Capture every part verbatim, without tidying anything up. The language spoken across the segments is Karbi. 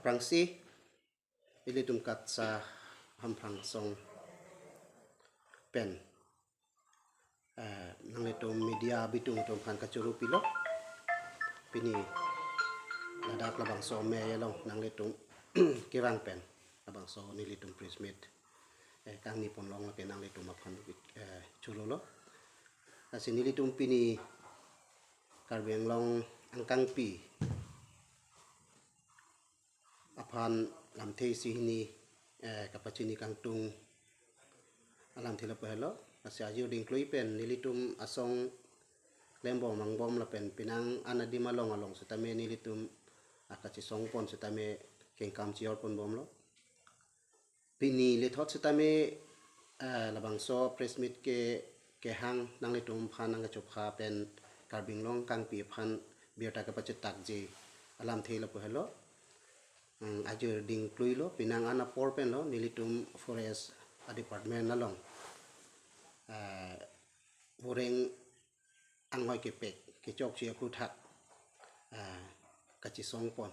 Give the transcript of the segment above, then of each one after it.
Angsi ilitum KATSA Hamphang Asong pen, eh, nanglitum media bitung atum aphan kachoro pilo. Pini ladak labangso amei along nanglitum kevang pen labangso nelitum press meet, eh, kangni ponlong lake nanglitum aphan, eh, chorolo. Lasi nelitum pini Karbi Anglong angkangpi aphan lamthe isi hini, eh, kapachini kangtung alamthe lapu helo. Lasi ajir dingklui pen nelitum asong klembom mangbom lapen penang an adim along along setame nelitum akachisong pon setame kengkam chior ponbomlo. Pini lethot setame, eh, labangso press meet ke kehang nanglitum aphan nangkachopha pen Karbi Anglong angkangpi aphan birta kapachetakji alamthe lapu helo. Hmm, ajir dingkluilo, penang an apor penlo nelitum forest a department along, eh, voreng anghoi kepek kechokche aphuthak, eh, kachisong pon.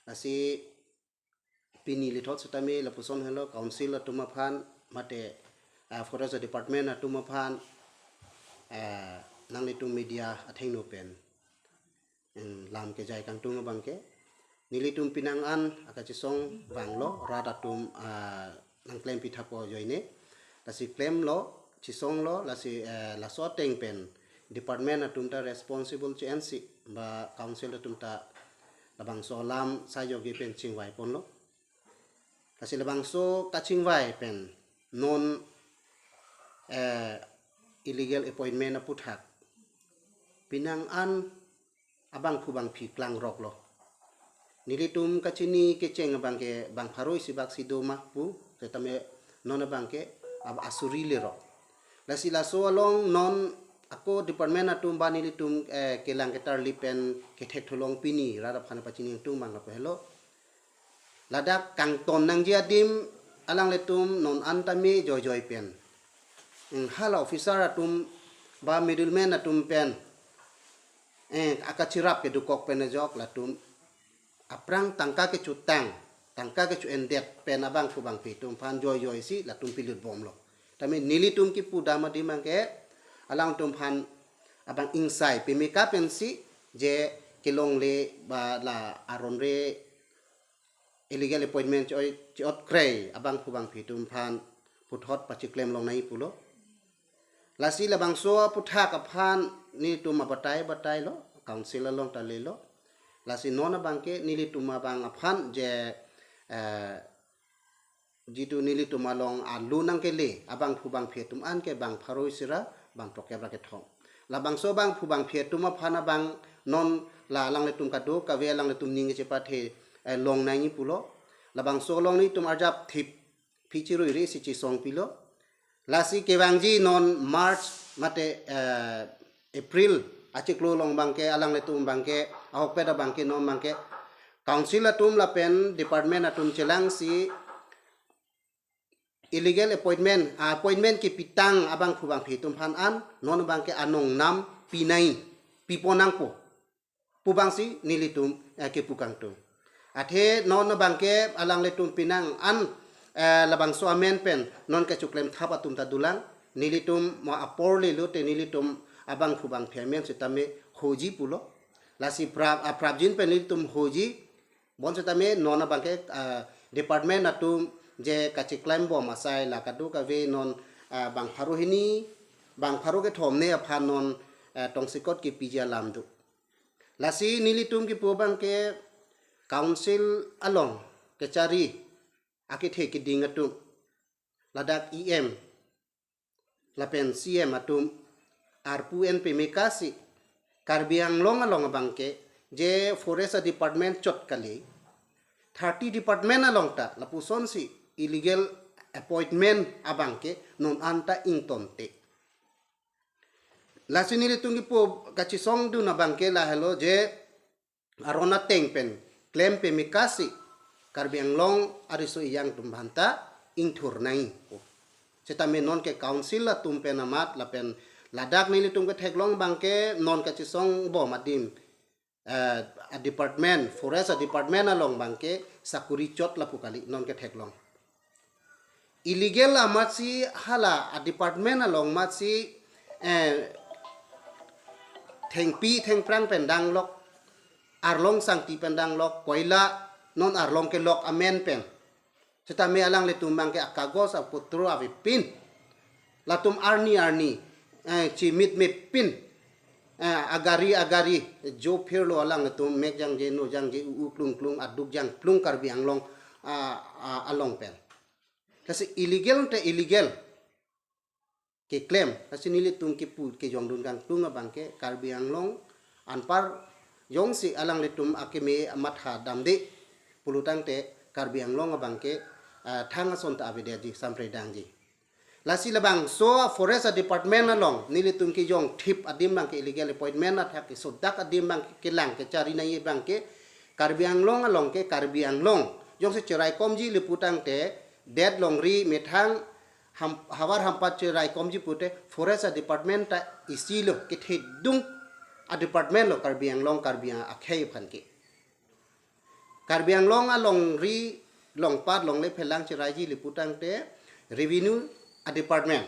Lasi pini lethot setame lapuson helo council atum aphan mate, ah, forest department atum aphan, ah, nanglitum media athengno pen, mm, lam kejai kangtung abangke nelitum penang an akachisong vanglo, rat atum, ah, nangklem pithapo ajoine. Lasi klemlo, chisonglo, lasi, eh, laso ateng pen department atum ta responsible che-ensi ba council atum ta labangso alam sayogi pen chingvai ponlo. Lasi labangso kachingvai pen non, eh, illegal appointment aphuthak penang an abangphu bangphi klangroklo. Nelitum kachini kecheng abangke bang pharo isi bak si do ma pu, setame non abangke ab asuri lerok. Lasi laso along non ako department atum ba nelitum, eh, kelang ketarli pen kethek tholong pini rat aphan pachini atum abang lapu helo. Ladak kangton nangji adim alanglitum non an tame joijoi pen, mm, hala officer atum ba middleman atum pen, eh, akachirap kedokok pen ajok latum aphrang tangka kechotang, tangka kecho-endet pen abangphu bangphi atum aphan joijoisi latum pilutbomlo. Tame nelitum kipu dam adim abangke alangtum aphan abang ingsai pemeka pensi je kelongle ba la aron re illegal appointment chi-oi chi-ot krei abangphu bangphi atum aphan puthot pachiklemlong nangji pulo. Lasi labangso aphuthak aphan nelitum abatai batailo, council along ta lelo. Lasi non abangke nelitum abang aphan je, eh, jitu nelitum along alu nangkele abangphu bangphi atum anke bang pharo isi ra bang throkep ra kethom. Labangso abangphu bangphi atum aphan abang non la alanglitum kadokave alanglitum ning kachepathe, eh, long nangji pulo. Labangso along nelitum arjap thip phi chirui ri si chisong pilo. Lasi kevangji non March mate, eh, April achiklo along abangke alanglitum abangke ahokpet abangke non abangke council atum lapen department atum chelangsi illegal appointment, ah, appointment kepitang abangphu bangphi atum aphan an non abangke anong nam pinai pipo nangpo pu abangsi nelitum, eh, kepu kangtung. Athe non abangke alanglitum penang an, eh, labangso amen pen non kechoklem thap atum ta dolang, nelitum mo apor lelo te nelitum abangphu bangphi amen setame hoji pulo. Lasi prap, ah, prapjin pen nelitum hoji, bonsetame non abangke, ah, department atum je kachiklembom asai la kadokave non, ah, bang pharo hini, bang pharo kethom ne aphan non, ah, tongsekot kepiji alam do. Lasi nelitum kipu abangke council along kechari akethe keding atum ladak E M lapen C M atum arpu en pemekasi Karbi Anglong along abangke je forest department chot kali thirty department along ta lapusonsi illegal appointment abangke non anta ingtonte. Lasi nelitum kipu kachisongdun abangke lahelo je aron ateng pen klem pemekasi Karbi Anglong ariso iyang atum aphanta ingthur nangji. Setame non ke council atum pen amat lapen ladak nelitum ketheklong abangke non kachisongbom adim, eh, a department, forest a department along abangke sakuri chot lapu kali non ketheklong. Illegal amatsi hala a department along amatsi, eh, thengpi thengphrang pen danglok, arlong sangti pen danglok, koila non arlong kelok amen pen. Setame alanglitum abangke akagos aputro avepin. Latum arni arni, eh, chimit mepin. Eh, agari agari, jo phirlo alanglitum mek jangje no jangje u u klung klung aduk jangplung Karbi Anglong, ah, ah, along pen. Lasi illegal te illegal keklem. Lasi nelitum kipu kejongdun kangtung abangke Karbi Anglong anpar jongsi alanglitum akeme amatha damde pulotangte Karbi Anglong abangke, ah, thang ason ta avedetji, sampredangji. Lasi labangso forest department along nelitum kejongthip adim abangke illegal appointment athak kesodak adim abangke kelang kechari nangji abangke Karbi Anglong along ke Karbi Anglong jongsi cheraikomji lapu tangte det longri methang ham, havar hampat cheraikomji pute forest department ta isi lo, kethedung a department lo Karbi Anglong Karbi akhei aphan ke. Karbi Anglong alongri longpat longle phelang cheraiji lapu tangte revenue a department.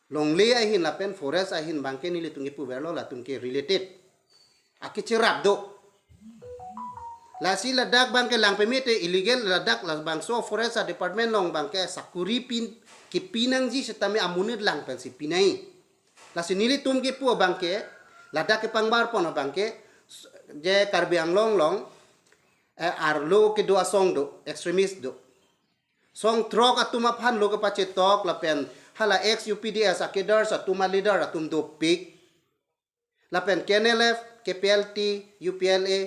Longle ahin lapen forest ahin abangke nelitum kipuverlo latum ke related. Akecherap do. Lasi ladak abangke lang peme te illegal ladak labangso forest a department along abangke sakuri pin kipi nangji setame amonit lang pensi pinangji. Lasi nelitum kipu abangke, ladak kepangbar pon abangke, s-, je Karbi Anglong along, eh, arlo kedo asong do, extremist do. Song throk atum aphan lo kepachetok lapen hala ex U P D S a cadres atum a leader atum dopik. Lapen K N L F, K P L T, U P L A,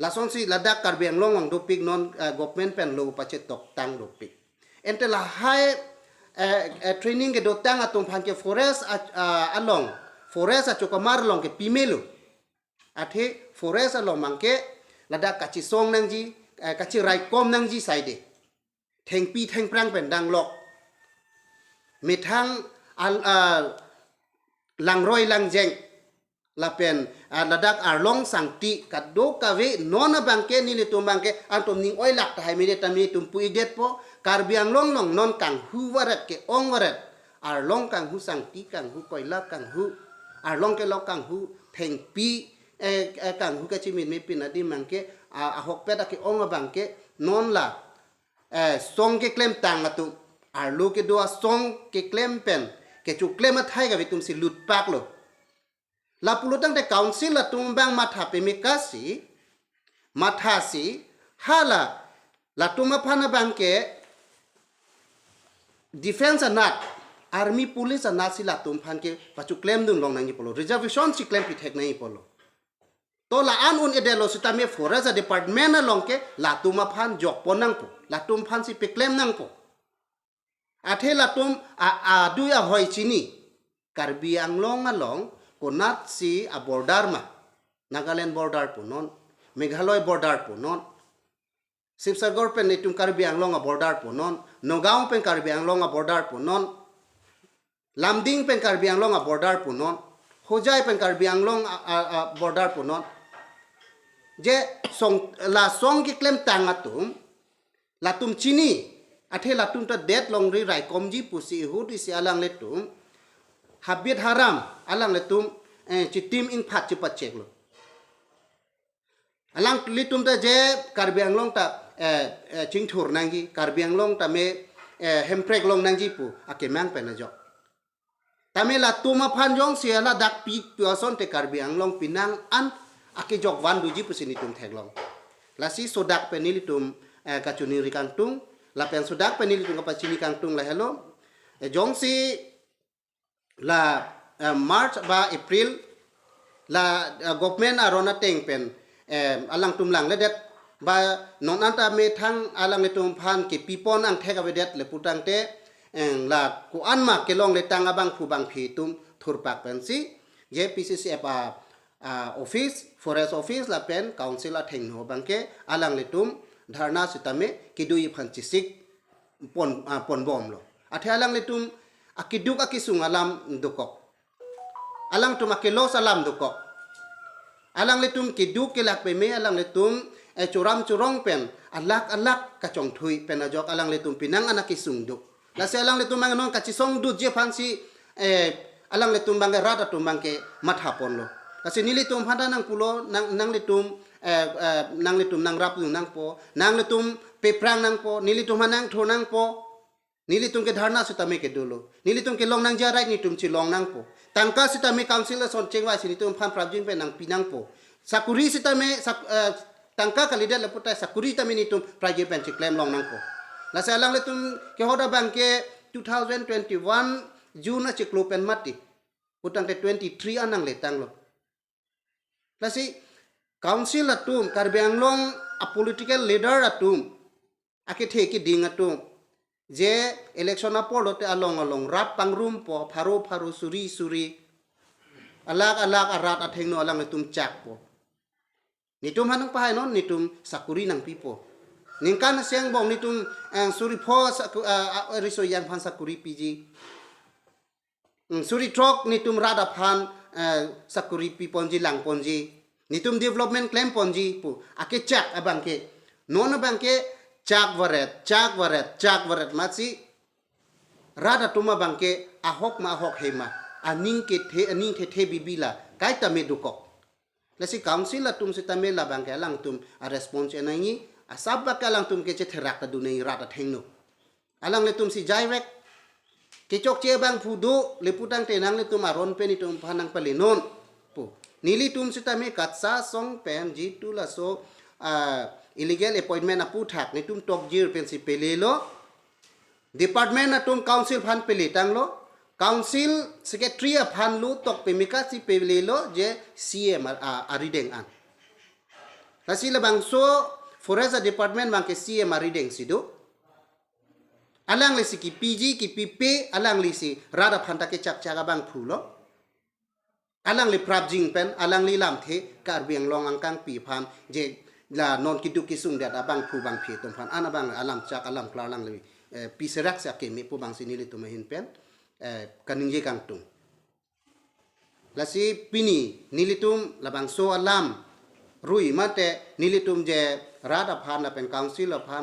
lasonsi ladak Karbi Anglong along dopik non, eh, government pen lo pachetok tang dopik. Ante lahai, eh, eh, training kedotang atum aphan ke forest a, a, along, forest achokamar along ke pimelo. Athe forest along abangke ladak kachesong nangji, eh, kacheraikom nangji saide. Thengpi thengphrang pen danglok. Methang al, ah, langroi langjeng. Lapen, ah, ladak arlong sangti kadokave non abangke nelitum abangke antum ning oilak tahai mede tame tum pu-ikdetpo. Karbi Anglong along non kanghu varet ke-ong varet. Arlong kanghu sangti kanghu koila kanghu. Arlong kelok kanghu thengpi, eh, eh, kanghu kachimit mepin adim abangke, ah, ahokpet ake-ong abangke non la, eh, song keklem tang atum, arlo kedo asong keklem pen, kechoklem athai kave atumsi lutpaklo. Lapulo tangte council atum abang matha pemekasi, mathasi, hala, latum aphan abangke, defense anat, army police anatsi latum aphan ke pachoklemdun long nangji pulo, reservation si klem pithek nangji pulo. To la-an un-edetlo sitame forest department along ke latum aphan jokpon nangpo. Latum aphansi peklem nangpo. Athe latum a, adui ahoi chini. Karbi Anglong along konatsi a border ma. Nagaland border punon. Meghalaya border punon. Sibsagar pen itum Karbi Anglong a border punon, Nagaon pen Karbi Anglong a border punon, Lumding pen Karbi Anglong a border punon, Hojai pen Karbi Anglong a, a, a border punon. Je song, la song keklem tang atum, latum chini, athe latum ta det longri raikomji pusi ihut isi alanglitum, habit haram alanglitum, eh, chitim ingphat chipacheklo. Alanglitum ta je Karbi Anglong ta, eh, eh, chingthur nangji, Karbi Anglong tame, eh, hemprek long nangji pu akemang pen ajok. Tame latum aphan jongsi hala dak pi pu asonte Karbi Anglong pinang an akejok van doji pusi nelitum theklong. Lasi sodak pen nelitum, eh, kachiningri kangtung, lapen sodak pen nelitum kapachini kangtung lahelo. Eh, jongsi la, eh, March ba April la, eh, government aron ateng pen, eh, alangtum langledet ba non anta methang alanglitum aphan kepipon angthek avedet lapu tangte, eh, la ko-an ma kelongle tang abangphu bangphi atum thurpak pensi J P C C F a, a office, forest office lapen council athengno abangke alanglitum dharna sitame kedoji aphan chesik pon, ah, ponbomlo. Athe alanglitum akeduk akesung alam dokok. Alangtum ake-loss alam dokok. Alanglitum keduk kelak peme alanglitum eh, churam churong pen alak alak kachongthui pen ajok alanglitum penang anak kesung do. Lasi alanglitum angnon kachesong dutji aphansi eh, alanglitum abangke rat atum abangke matha ponlo. Lasi nelitum aphan ta nangpulo nang nanglitum eh, eh, nanglitum nangrap nangpo, nanglitum peprang nangpo, nelitum aphan nangthur nangpo. Nelitum ke dharna sitame kedolo. Nelitum kelong nangji a-right netum chelong nangpo. Tangka sitame council ason chengvai si netum aphan prapjin pen nangpi nangpo. Sakuri sitame sak, eh, tangka kalidet lapu ta sakuri tame netum prapjin pen cheklem long nangpo. Lasi alanglitum kehoda abangke two thousand twenty-one June achiklo pen mati. Putangte twenty-three an nangletanglo. Lasi council atum, Karbi Anglong a-political leader atum akethe keding atum, je election apor lote along along rat pangrumpo, pharo pharo, suri suri, alak alak arat athengno alanglitum chakpo. Netum aphan nangpahainon, netum sakuri nangpipo. Ningkan isi angbong netum eh, suri pho saku, eh, ah, riso ejang aphan sakuri piji. Hmm, suri throk netum rat aphan eh, sakuri piponji, langponji. Netum development klemponji pu akechak abangke. Non abangke chak varet, chak varet, chak varet amatsi rat atum abangke ahok ma ahok hema, aning kethe, aning thethe bibila kaita me dokok. Lasi council atum sitame labangke alangtum a-response nangji, asap abangke alangtum ke chetherak ta dunangji rat athengno. Alanglitum si jaivek, kechokche abangphu do, lapu tangte nanglitum aron pen netum aphan nangpalenon pu. Nelitum sitame KATSA asong pen jitu laso ah, illegal appointment aphuthak netum tokjir pensi pelelo. Department atum council aphan peletanglo. Council secretary aphan lo tok pemika si pelelo je C M a, a, arideng an. Lasi labangso forest department abangke C M arideng si do. Alangli si kipiji kipipe, alangli si rat aphan ta kechakchak abangphulo. Alangli prapjin pen, alangli lamthe Karbi Anglong angkangpi aphan je la non keduk kesung det abangphu bangphi atum aphan an abang alam chak alam klar alangli eh, piserak si akeme pu abangsi nelitum ahin pen eh, kaningje kangtung. Lasi pini nelitum labangso alam rui mate nelitum je rat aphan lapen council aphan